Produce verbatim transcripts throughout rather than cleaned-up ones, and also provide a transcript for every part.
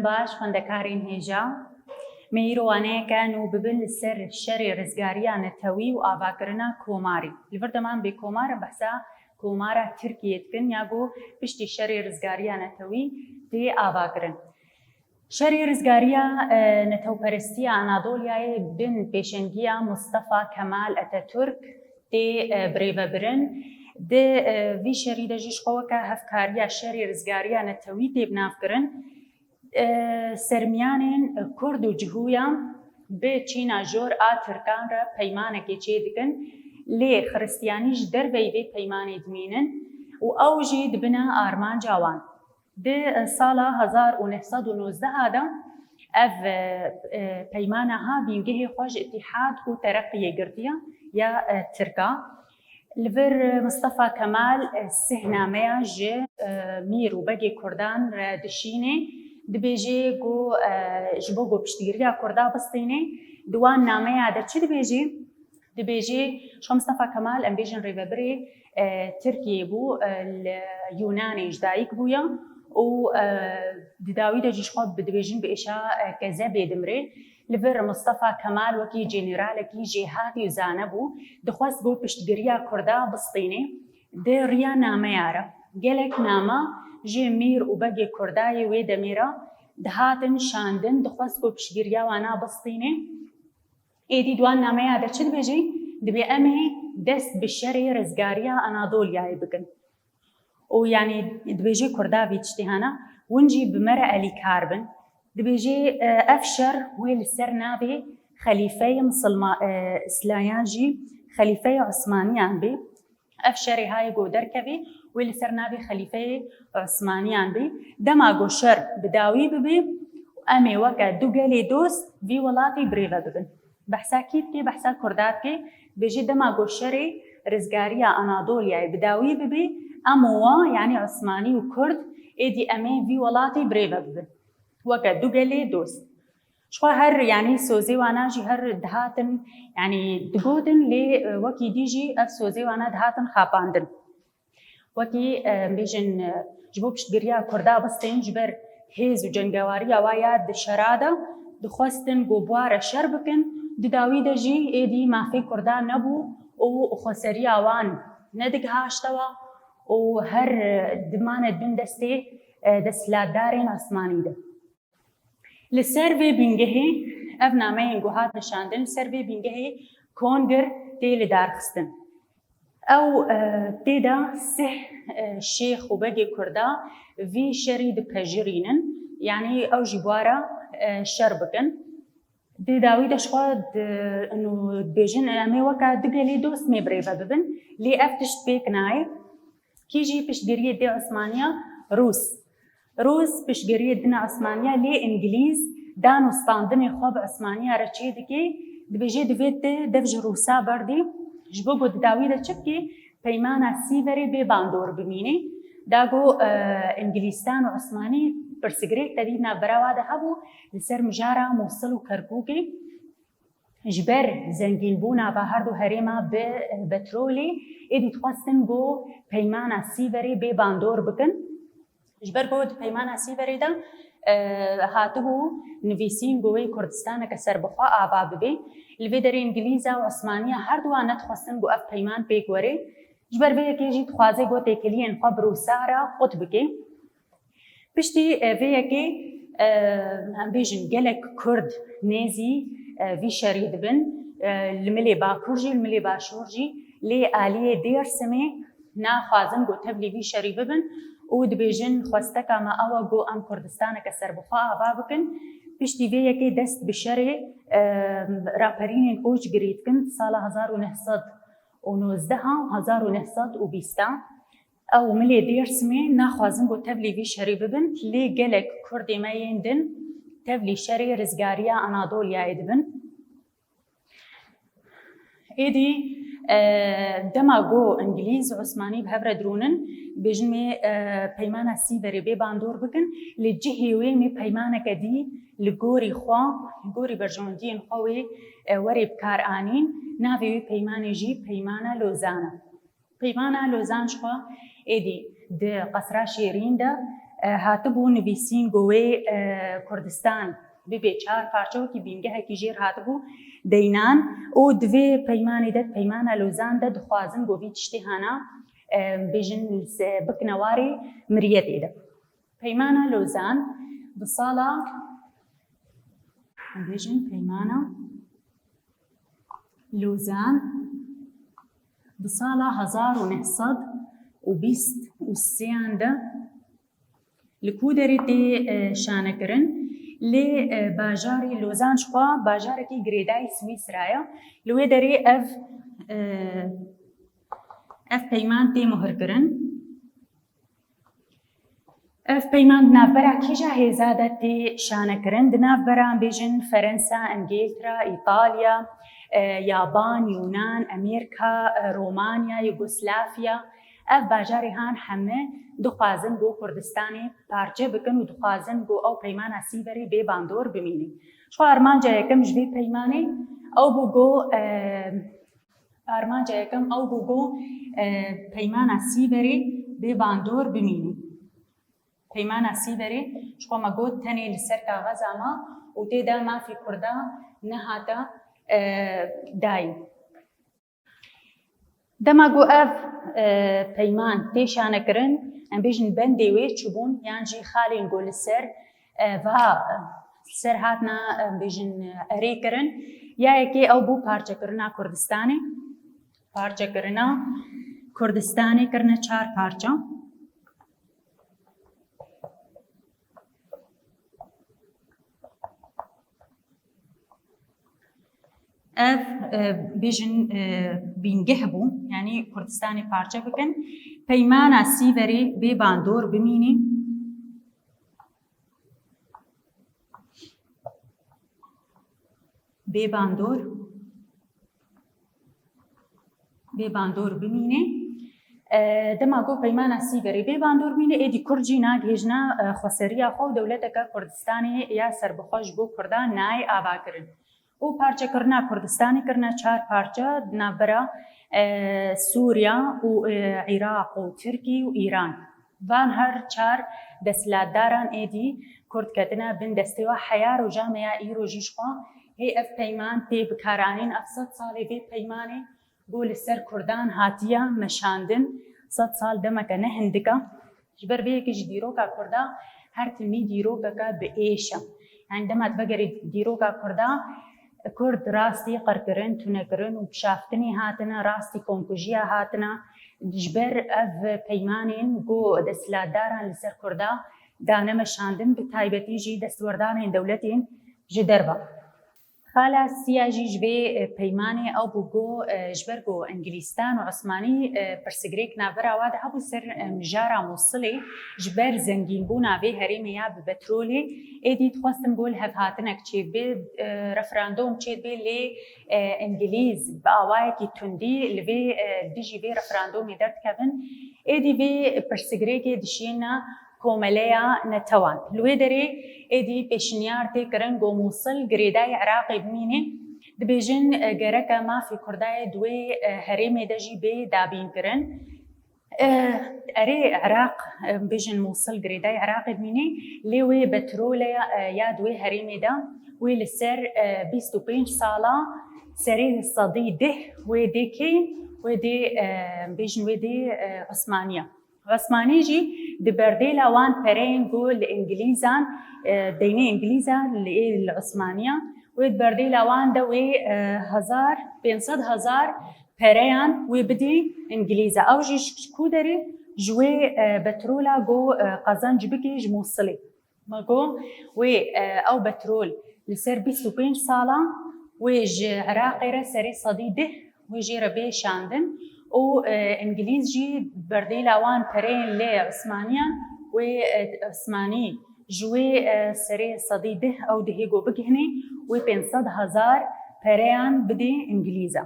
Baş, xwendekarên hêja. Me îro waneyeke nû bibin li ser şerê rizgariya netewî û avakirina komarê. Li vir deman bê komar, em behsa komara Tirkiyê dikin ya ku piştî şerê rizgariya netewî tê avakirin. Şerê rizgariya, e, netewperestiya Anadolyayê bin pêşengiya Mustafa Kemal Atatürk tê, e, birêvebirin. Di, e, vî şerî de jî ji xwe weke hevkariya şerê rizgariya netewî tê binavkirin. E, sermiyanên Kurd û Cihûyan bi çîna jor a Tirkan re peymanekê çêdikin, lê Xiristiyanî ji derveyî vê peymanê dimînin û ew jî dibine armanca wan. Di sala hezar û neh sed û nozdeh de ev, e, e, peymana ha bîngehê xwe ji Îtîhad û Tereqiyê girtiye ya, e, Tirka. Li vir Mistefa Kemal, e, sih nameya ji, e, mîr û begê Kurdan re dişînê, dibêjê ku, e, ji bo ku piştgiriya Kurda bistînê, di wan nameya de çi dibêjê? Dibêjê, ji xwe Mistefa Kemal, em bêjin rêvebirê, e, Tirkiyê bû, e, li Yûnanê ji dayik bûye û, e, di dawî de jî ji xwe bi, dibêjin bi êşa, e, kezebê dimrê. Li vir Mistefa Kemal wekî jeneralekî jêhatî û zane bû, dixwest ku piştgiriya Kurda bistînê. Di riya nameya re gelek nama ji mîr û begê Kurda yê wê demê re dihatin şandin, dixwest ku piştgiriya wana bistînê. Êdî di wan nameya de çi dibêjî? Dibê em ê dest bi şerê rizgariya Anadolyayê bikin. Û, yanî, dibêjê Kurda vî tiştî hene, hûn jî bi me re elîkar bin. Dibêjê, e, ev şer wê li ser navê xelîfeyê misilma-, e, îslayan jî xelîfeyê Osmaniyan bê. Ev şerê hayê ku derkevê, wê li ser navê xelîfeyê Osmaniyan bê. Dema ku şer bi dawî bibê, em ê weke du gelê dost vî welatî birêve bibin. Behsa kî dikê? Behsa Kurda dikê. Dibêjê dema ku şerê rizgariya Anadolyayê bi dawî bibê, em û wa, yanî Osmanî û Kurd, êdî em ê vî welatî birêve bibin. Weke du gelê dost. Ji xwe her, yanî sozê wana jî her dihatin, yanî digotin, lê, e, wekî dî jî ev sozê wana dihatin xapandin. Wekî, e, em bêjin, e, ji bo piştgiriya Kurda bistên, ji ber hêz û cengewariya wa ya di şera de dixwestin ku bi wa re şer bikin, di dawî de jî êdî mafê Kurda nebû û xweseriya wan nedigihaştewa û her, e, dimane di bin destê, e, desthilatdarên Osmanî de. Li ser vê bingehê, ev nameyên ku hat nişandin, li ser vê bingehê kongir tê lidarxistin. Ew, e, tê de sih, e, şêx û begê Kurda vî şerî dipejirînin, yanî ew jî bi wa re, e, şer bikin. Di dawî de ji xwe di-, û dibêjin, em ê weke du gelê dost mê birêve bibin, lê ev tişt pêk nayê. Kî jî piştgiriyê dê Osmaniya? Rûs. Rûs piştgiriyê dine Osmaniya, lê Îngilîz dan û standinê xwe bi Osmaniya re çê dike, dibêje divê tu dev ji Rûsa berdî, ji bo ku di dawî de çi bikî, peymana Sîverê bê bandor bimînê. Da ku, e, Îngilîstan û Osmanî pirsgirêk tevî di navbera wa de hebû, li ser mijara Mûsil û Kerkûkê. Ji ber zengînbûna va her du herêma bi, e, petrolê, êdî dixwestin ku peymana Sîverê bê bandor bikin. Ji ber ku di peymana Sîverê de, e, hatibû nivîsîn ku wê Kurdistaneke serbixwe ava bibe. Li vê derê Îngilîza û Osmaniya her duwan nedixwestin ku ev peyman pêk were. Ji ber vê yekê jî dixwaze ku têkiliyên xwe bi Rûsa re qut bike. Piştî, e, vê yekê, e, em bêjin gelek Kurd nêzî, e, vî şerî dibin. E, li milê Bakur jî, li milê Başûr jî, lê aliyê Dêrsimê naxwazin ku tevlî vî şerî bibin û dibêjin xwesteka me ew e ku em Kurdistaneke serbixwe ava bikin. Piştî vê yekê dest bi şerê, e, raperînên koçgirî dikin, sala hezar û neh sed û nozdeh a, hezar û neh sed û bîst a. Ew milê Dêrsimê naxwazin ku tevlî vî şerî bibin, lê gelek Kurdê me yên din tevlî şerê rizgariya Anadolyayê dibin. Êdî, e, dema ku Îngilîz û Osmanî bi hev re dirûnin, bêjin mê, e, peymana Sîverê bê bandor bikin, li cihê wê mê peymaneke dî li gorî xwe, li gorî berjewendiyên xwe wê, e, werê bi kar anîn. Navê wê peymanê jî Peymana Lozan e. Peymana Lozan ji xwe êdî di Qesra Şêrîn de, E, hatibû nivîsîn ku wê, e, Kurdistan bibe çar parçe, wekî bîngehekî jêr hatibû deynan û di vê peymanê de, peymana Lozan de dixwazin ku vî tiştê hana, e, bêjin se-, bikine warê miriyetê de. Peymana Lozan di sala, em bêjin peymana Lozan di sala hezar û neh sed û bîst û sêyan de li ku derê tê, e, şanekirin, lê, e, bajarê Lozan ji xwe bajarekî girêdayî Swîsra ye. Li wê derê ev, e, ev peyman tê muhirkirin. Ev peyman di navbera kîja hêza de tê şanekirin? Di navbera, em bêjin, Ferensa, Îngiltera, Îtalya, e, Yaban, Yûnan, Amerîka, e, Romanya, Yugoslavya. Ev bajarê han heme dixwazin ku Kurdistanê parçe bikin û dixwazin ku ew peymana Sîverê bê bandor bimîne. Ji xwe armanca yekem ji vê peymanê ew bû ku, e, Armanca yekem ew bû ku, e, peymana Sîverê bê bandor bimîne. Peymana Sîverê ji xwe me got tenê li ser kaxeza ma û tê de mafê Kurda nehate, e, dayîn. Dema ku ev, e, peyman tê şanekirin, em bêjin bendê wê çûbûn yan jî xalên ku li ser, e, va, e, ser hatina, e, bêjin, e, erê kirin. Ya yekê ew bû parçekirina Kurdistanê. Parçekirina Kurdistanê kirine çar parça. Ev, e, bêjin, e, bîngeh bû, yanî Kurdistanê parçe bikin. Peymana Sîverê bê bandor bimînî. Bê bandor, bê bandor bimîne. E, dema ku peymana Sîverê bê bandor bimîne, êdî Kurd jî nagihêjina, e, xweseriya xwe û dewleteke Kurdistanê ya serbixwe ji bo Kurdan nayê avakirin. Û parçekirina Kurdistanê kirine çar parça di navbera, e, Sûriya û, e, Iraq û Tirkî û Îran. Van her çar desthilatdaran êdî Kurd ketine bin destê we. Heya roja me ya îro jî ji xwe hê ev peyman tê bikaranîn. Ev sed salê vê peymanê ku li ser Kurdan hatiye meşandin, sed sal demeke ne hindik e. Ji ber vê yekê jî dîroka Kurda her timî dîrokeke bi êş e. Yanî dema tu vegerî dîroka Kurda, Kurd rastî qirkirin, tunekirin û kişaftinê hatine, rastî komkujiya hatine. Ji ber ev peymanên ku desthilatdaran li ser Kurda dane meşandin, bi taybetî jî destwerdanên dewletên ji derve. Xala Siya jî ji vê, e, peymanê ew bû ku, e, ji ber ku Îngilîstan û Osmanî, e, pirsgirêk navbera wa de hebû ser, e, mijara Mûsilê, ji ber zengînbûna vê herêmê ya bi petrolê, êdî dixwestin ku lihevhatinek çêbibe, e, referandûm çêdibe, lê, e, Îngilîz bi awayekî tundî li vê, e, dijî vê referandûmê derdikevin. Êdî vê pirsgirêkê dişîne Komeleya Netewan. Li wê derê êdî pêşniyar tê kirin ku Mûsil girêdayî Iraqê bimîne. Dibêjin, e, gereke mafê Kurdayê di wê, e, herêmê de jî bê dabînkirin. E, erê Iraq, e, bêjin Mûsil girêdayî Iraqê bimîne, lê wê petrolê, e, ya di wê herêmê de wê li ser, e, bîst û pênc sala serê sedî deh wê dê kê, wê dê, e, bêjin wê dê, e, Osmaniya. Osmanî jî di berdêla wan pereyên ku li Îngilîzan, e, deynê Îngilîza li, li Osmaniya, wê di berdêla wan de wê, e, hezar, pênc sed hezar pereyan wê bidî Îngilîza. Ew jî ji ku derê? Ji wê, e, petrola ku, e, qezenc bikî ji Mûsilê. Me got, wê, e, ew petrol li ser bîst û pênc sala wê ji Iraqê re serê sedî deh wê jê re bê şandin û, e, Îngilîz jî berdêla wan pereyên lê Osmaniyan wê, e, Osmanî ji wê, e, serê sedî deh ew dihê ku bigihînê wê pênc sed hezar pereyan bidê Îngilîza.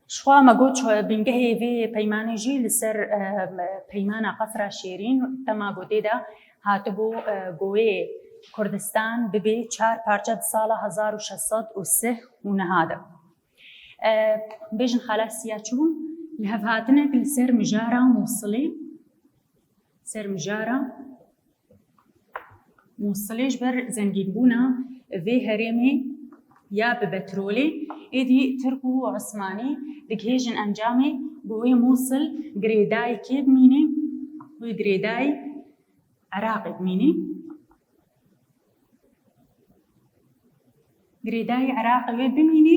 Ji xwe me got, bingehê vê peymanê jî li ser, e, peymana Qesra Şêrîn, dema ku tê de hatibû, e, ku wê Kurdistan bibê çar parçe di sala hezar û şeş sed û sih û niha de. E, bêjin xala Siya çi bû? Lihevhatinek li ser mijara Mûsilê. Ser mijara Mûsilê ji ber zengînbûna vê herêmê ya bi petrolê, êdî Tirk û Osmanî digihêjin encamê ku wê Mûsil girêdayî kê bimîne? Wê girêdayî Iraqê bimîne. Girêdayî Iraqê wê bimîne,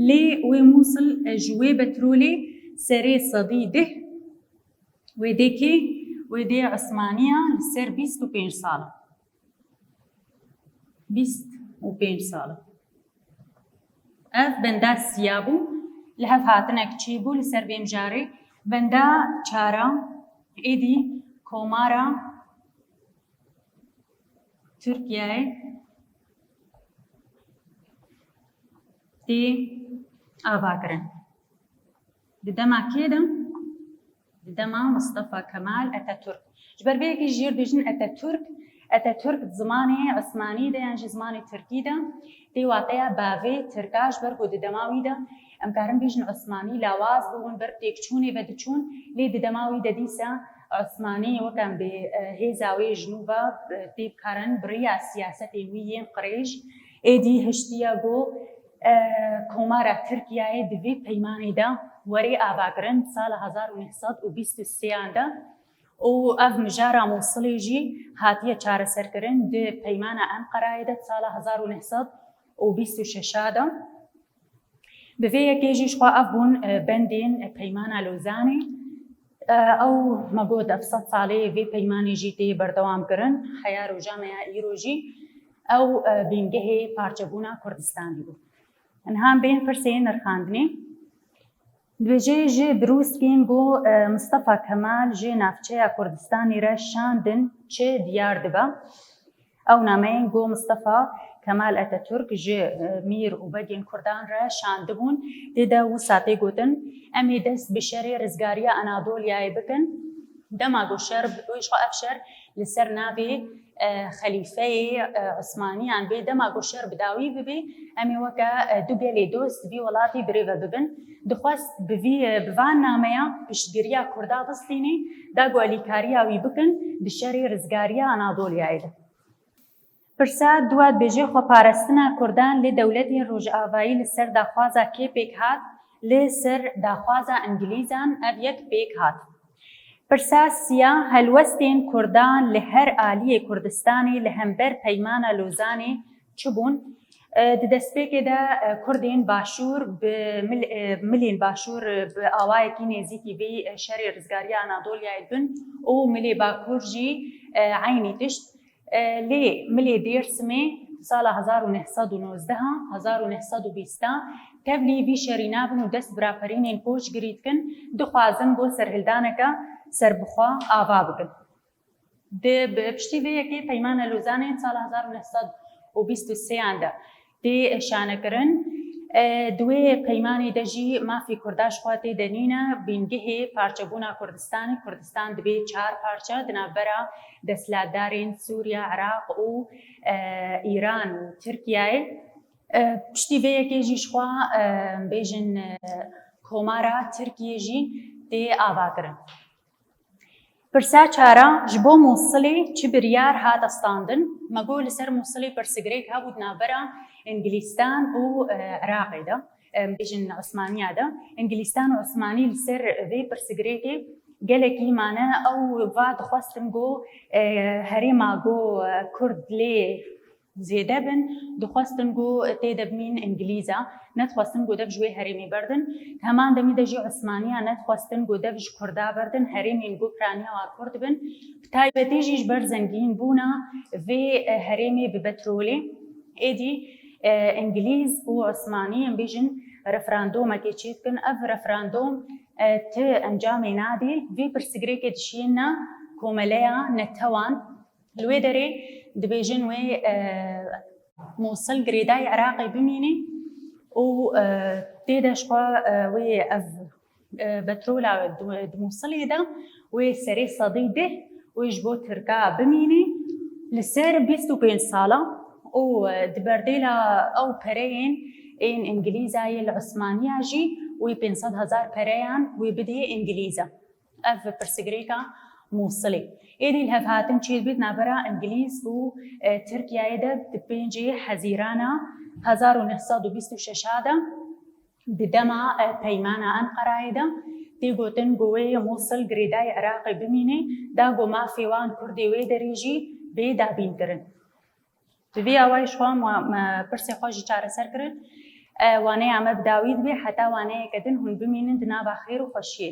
lê wê Mûsil, e, ji wê petrolê serê sedî deh wê dê kê? Wê dê Osmaniya li ser bîst û pênc sal. Bîst û pênc sal. Ev benda siya bû. Li hev hatinek çêbû li ser vê mijarê. Benda çara êdî Komara Tirkiyeyê tê avakirin. Di dema kê de? Di dema Mustafa Kemal Atatürk. Ji ber vê yekê jî dibêjin Atatürk. Atatürk di zimanê Osmanî de yan jî zimanê Tirkî de tê wateya bavê Tirka, ji ber ku di dema wî de em karin bêjin Osmanî lawaz bûbûn, ber têkçûnê ve diçûn, lê di dema wî de dîsa Osmanî weke em bi, e, hêza wê ji nû ve, e, tê bikarin bi riya siyasetên wî yên qirêj êdî hiştiye ku, e, Komara Tirkiyeyê di vê peymanê de were avakirin di sala hezar û neh sed û bîst û sêyan de û ev mijara Mûsilê jî hatiye çareserkirin di peymana Enqerayê de di sala hezar û neh sed û bîst û şeş de. Bi vê yekê jî ji xwe ev bûn, e, bendên, e, Peymana Lozanê. E, ew me got ev sed salê vê peymanê jî tê berdewam kirin. Heya roja me ya îro jî ew, e, bîngehê parçebûna Kurdistanê bû. Niha em bên pirsê nirxandinê. Dibêje ji birûskên ku, e, Mistefa Kemal ji navçeya Kurdistanê re şandin çi diyar dibe? Ew nameyên ku Mistefa Kemal Atatürk ji, e, mîr û begên Kurdan re şandibûn, tê de wisa tê gotin, em ê dest bi şerê rizgariya Anadolyayê bikin. Dema ku şer, wê ji xwe ev şer li ser navê, e, xelîfeyê, e, Osmaniyan bê, dema ku şer bi dawî bibê, em ê weke, e, du gelê dost vî welatî birêve bibin. Dixwest bi vî, e, bi van nameya piştgiriya Kurda bistînî, da ku alîkariya wî bikin di şerê rizgariya Anadolyayê de. Pirsa dua dibêje, xweparastina Kurdan li dewletên Rojavayî li ser daxwaza kê pêk hat? Li ser daxwaza Îngilîzan ev yek pêk hat. Pirsa siya, helwestên Kurdan li her aliyê Kurdistanê li hember Peymana Lozanê çi bûn? E, di destpêkê de, e, Kurdên Başûr bi mil-, e, milên Başûr, e, bi awayekî nêzîkî vê, e, şerê rizgariya Anadolyayê dibin û milê Bakur jî, e, eynî tişt. E, lê milê Dêrsimê sala hezar û neh sed û nozdeh, hezar û neh sed û bîst tevlî vî şerî nabin û dest bi raperînên koçgirî dikin, dixwazin bo serhildaneke serbixwe ava bikin. Di, bi piştî vê yekê Peymana Lozanê sala hezar û neh sed û bîst û sêyan de tê şanekirin. E, di wê peymanê de jî mafê Kurda ji xwe tê de nîne. Bîngehê parçebûna Kurdistanê, Kurdistan dibê çar parçe, di navbera desthilatdarên Sûriya, Iraq û, e, Îran û Tirkiyeyê. E, piştî vê yekê jî ji xwe, e, bêjin, e, Komara Tirkiyê jî tê avakirin. Pirsa çara, ji bo Mûsilê çi biryar hat standin? Me got li ser Mûsilê pirsgirêk hebû di navbera Îngilîstan û, e, Iraqê de, em bêjin Osmaniya de. Îngilîstan û Osmanî li ser vê pirsgirêkê gelekî mane. Ew va dixwestin ku, e, herêma ku, e, Kurd lê zêde bin, dixwestin ku tê de bimîn Îngilîza, nedixwestin ku dev ji wê herêmê berdin. Di heman demî de jî Osmaniya nedixwestin ku dev ji Kurda berdin, herêmên ku piraniya wan Kurd bin. Bi taybetî jî ji ber zengînbûna vê, e, herêmê bi petrolê, êdî, e, Îngilîz û Osmanî, em bêjin, referandûmekê çêdikin. Ev referandûm, e, ti encamê nadê, vê pirsgirêkê dişîne komeleya netewan. Li wê derê dibêjin wê, e, Mûsil girêdayî Iraqê bimînî û, e, tê de ji xwe, e, wê ev, e, petrola di, di Mûsilê de wê serê sedî deh wê ji bo Tirka bimînî li ser bîst û pênc sala û, e, di berdêla ew pereyên ên Îngilîzayê li Osmaniya jî wê pênc sed hezar pereyan wê bidê Îngilîza. Ev pirsgirêka Mûsilê. Êdî li hevhatin çêdibît navbera Îngilîz û, e, Tirkiyeyê de di pêncê Hezîrana hezar û neh sed û bîst û şeş de di dema, e, Peymana Enqerayê de tê gotin ku wê Mûsil girêdayê Iraqê bimîne, da ku mafê wan Kurdê wê derê jî bê dabînkirin. Bi vî awayî ji xwe me, me pirsê xwe jî çareser kirin. E, waneya me bi dawî dibe, heta waneyeke din hûn bimînin di nava xêr û xweşiyê.